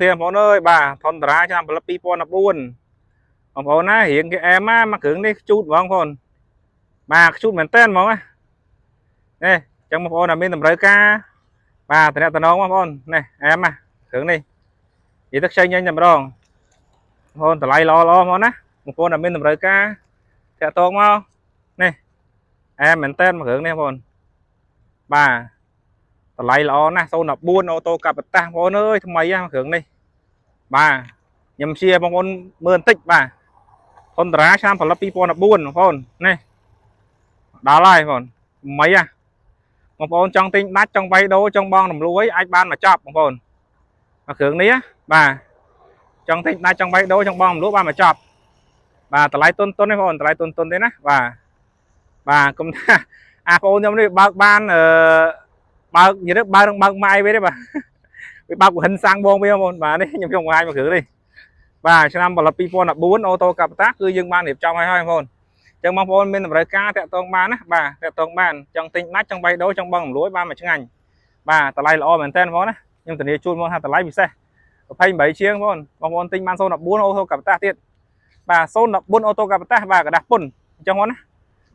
ទៀតបងប្អូនអើយបាទថនតារាឆ្នាំផលិត2014បងប្អូនណារៀងគេអែមណាមកគ្រឿងនេះខ្ជូតហ្មងបងប្អូនបាទខ្ជូតមែនតើហ្មងណានេះអញ្ចឹងបងប្អូនដែលមានតម្រូវការបាទតំណតំណងបងប្អូននេះអែមណាគ្រឿងនេះនិយាយទៅខ្ចីញញតែម្ដងបងប្អូនតម្លៃល្អល្អហ្មងណាបងប្អូនដែលមានតម្រូវការតាក់ទងមកនេះអែមមែនតើមកគ្រឿងនេះបងប្អូនបាទតម្លៃល្អណាស់014អូតូកាប៉តាសបងប្អូនអើយថ្មីណាគ្រឿងនេះបាទខ្ញុំជាបងប្អូនមើលបន្តិចបាទ ហុនតារាឆ្នាំផលិត2014បងប្អូននេះដល់ហើយបងប្អូនថ្មីហ่ะបងប្អូនចង់ទិញដាច់ចង់វាយដូរចង់បងរំលួយអាចបានមកចប់បងប្អូនមកគ្រឿងនេះណាបាទចង់ទិញដាច់ចង់វាយដូរចង់បងរំលួយបានមកចប់បាទតម្លៃទុនទុននេះបងប្អូនតម្លៃទុនទុនទេណាបាទបាទគុំថាអាបងប្អូនខ្ញុំនេះបើកបានអឺបើកនិយាយទៅបើកនឹងបើកម៉ាយវិញទេបាទវាបើកហិនសាំងបងវាបងប្អូនបាទនេះខ្ញុំចង់បង្ហាញមកគ្រឿងនេះ បាទឆ្នាំផលិត2014អូតូកាប៉តាគឺយើងបានរៀបចំឲ្យហើយបងប្អូនអញ្ចឹងបងប្អូនមានតម្រូវការតាក់ទងបានណាបាទតាក់ទងបានចង់ទិញដាច់ចង់បីដូរចង់បងរំលួយបានមួយឆ្ងាញ់បាទតម្លៃល្អមែនតើបងប្អូនណាខ្ញុំធានាជូនបងថាតម្លៃពិសេស28ជាងបងប្អូនបងប្អូនទិញបាន014អូតូកាប៉តាទៀតបាទ014អូតូកាប៉តាបាទក្រដាសពុនអញ្ចឹងបងណា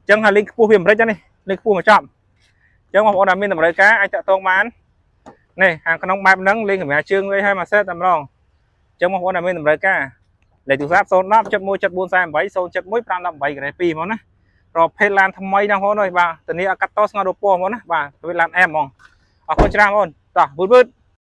អញ្ចឹងថាលេងខ្ពស់វាអាមេរិកនេះលេងខ្ពស់មកចប់អញ្ចឹងបងប្អូនដែលមានតម្រូវការអាចតាក់ទងបាននេះខាងក្នុងបែបហ្នឹងលេងកម្រាជើងអីឲ្យមកសេតតែម្ដងអញ្ចឹងបងប្អូនដែលមានតម្រូវការ លេខទូរស័ព្ទ010 717448 071 518ក្រេ2ហ្មងណាប្រភេទឡានថ្មីណាបងប្អូនអើយបាទធានាអត់កាត់តស្ងោរពណ៌ហ្មងណាបាទប្រភេទឡានអែមហ្មងអរគុណច្រើនបងប្អូនតោះវឺតវឺត។